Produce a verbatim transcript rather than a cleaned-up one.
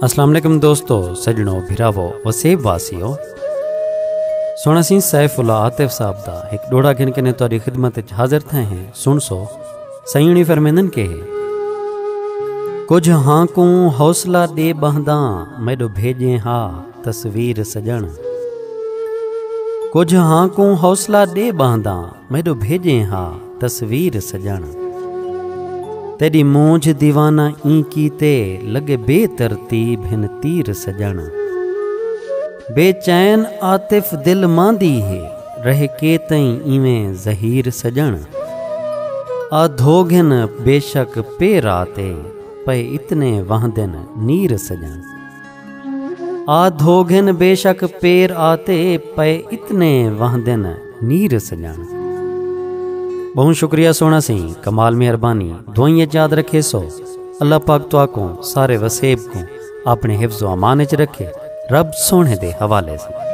السلام علیکم دوستو، سجنو، بھراوو، وسیب واسیو۔ سونا سی سیف اللہ عاطف صاحب دا ایک ڈوڑا گھن کنے تہاڈی خدمت وچ حاضر تھے ہیں۔ سن سو، سئیݨی فرمیندن کہ کجھ ہاں کوں حوصلہ ݙے ٻہنداں، میݙو بھیڄیں ہا تصویر سڄݨ۔ کجھ ہاں کوں حوصلہ ݙے ٻہنداں، میݙو بھیڄیں ہا تصویر سڄݨ۔ تیݙی مونجھ دیوانہ ایں کیتے، لڳے بے ترتیب ہن تیر سڄݨ۔ بے چین عاطف دل ماندی ہے، رہ کے تئیں ایویں زہیر سڄݨ۔ آ دھو گھن بے شک پیر آتے، پئے اتنے وہندن نیر سڄݨ۔ آ دھو گھن بے شک پیر آتے، پئے اتنے وہندن نیر سڄݨ۔ ٻہوں شکریہ سونا سئیں، کمال مہربانی، دعائیں اچ یاد رکھے سو۔ اللہ پاک تہاکوں سارے وسیب کوں اپݨے حفظ و امان اچ رکھے۔ رب سونے دے حوالے سے۔